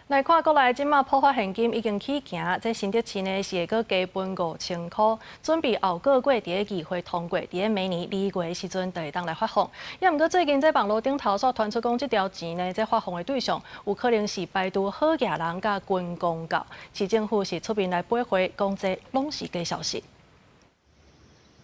來看國內這馬普發現金已經起行，這新竹市呢是會閣加分5000箍，準備後個月佇咧議會通過，佇咧明年2月的時陣就會當來發放。也毋過最近這網路頂頭煞傳出講，這條錢呢，這發放的對象有可能是排除好額人佮軍公教。市政府是出面來駁回，講這攏是假消息。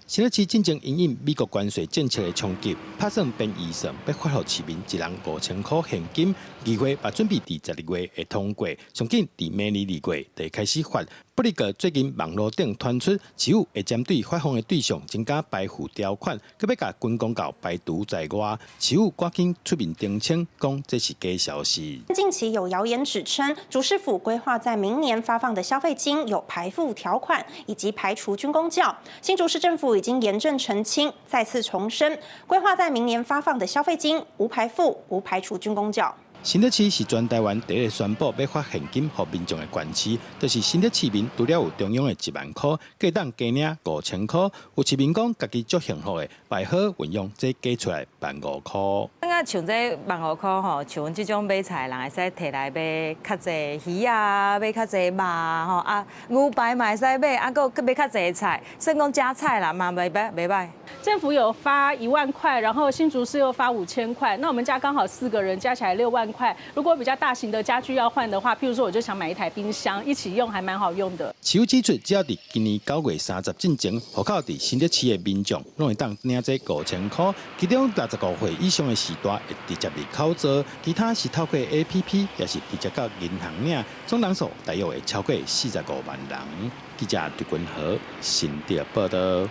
新竹市進前因應美國關稅政策的衝擊，拍算編預算欲發予市民一人5000箍現金，議會嘛準備佇12月會通過，上緊佇明年2月就會開始發。不過最近網路頂傳出，市府會針對發放的對象增加排富條款，閣欲共軍公教排除在外，市府趕緊出面澄清，講這是假消息。近期有謠言指稱，竹市府規劃在明年發放的消費金有排富條款，以及排除軍公教。新竹市政府已經嚴正澄清，再次重申，規劃在明年發放的消費金無排富、無排除軍公教。新竹市是全台灣第一个宣布欲發現金予民眾的縣市，就是新竹市民除了有中央的1萬箍，閣會當加領5000箍。有市民講，家己足幸福的，會好運用這加出來15,000箍。感覺像這萬五箍吼，像阮這種買菜的人會使提來買較濟魚啊，買較濟肉吼啊，牛排嘛會使買，啊，閣閣買較濟菜，算講加菜啦，嘛袂歹袂歹。政府有發1萬塊，然後新竹市又發5000塊，那我們家剛好四個人，加起來6萬塊。如果比較大型的家具要換的話，譬如說我就想買一台冰箱，一起用還蠻好用的。市府指出，只要佇今年9月30進前，戶口佇新竹市的民眾，攏會當領這五千箍。其中65歲以上的序大會直接入口座，其他是透過 APP，抑是直接到銀行領，總人數大約會超過45萬人。記者陳君和新竹報道。